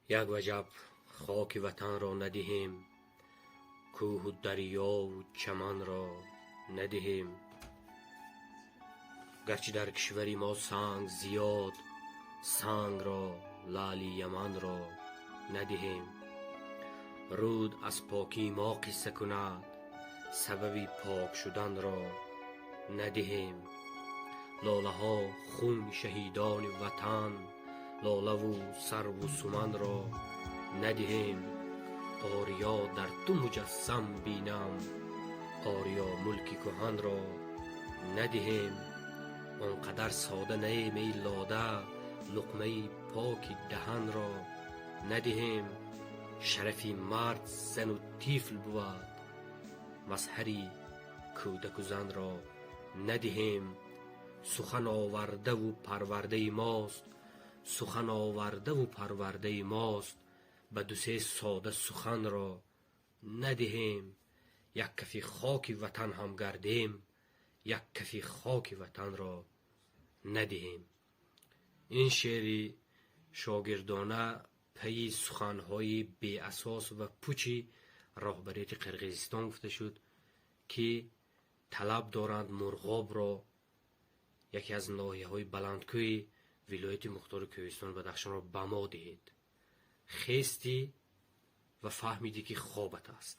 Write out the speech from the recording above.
Як ваҷаб хоки ватанро надиҳем, кӯҳу дарёву чаманро надиҳем. Гарчи дар кишвари мо санг зиёд, сангро лаъли Яманро надиҳем. Руд аз покии мо қисса кунад, сабаби пок шуданро надиҳем. Лолаҳо хуни шаҳидони ватан, лолаву сарву суманро надиҳем. Ориё дар ту муҷассам бинам, ориё мулки кӯҳанро надиҳем. Он қадар сода наем, эй лода, луқмаи поки даҳанро надиҳем. Шарафи мард зану тифл бувад, мазҳари кӯдаку занро надиҳем. Сухан овардаву парвардаи мост, сухан овардаву парвардаи мост, ба дусе сода суханро надиҳем. Як кафи хоки ватан ҳам гардем, як кафи хоки ватанро надиҳем. Ин шеъри шогирдона пайи суханҳои беасос ва пучи роҳбарияти Қирғизистон гуфта шуд, ки талаб доранд Мурғобро, яке аз ноҳияҳои баландкӯи Вилояти Мухтори Кӯҳистони Бадахшонро, ба мо диҳед. Хестӣ ва фаҳмидӣ, ки хобат аст.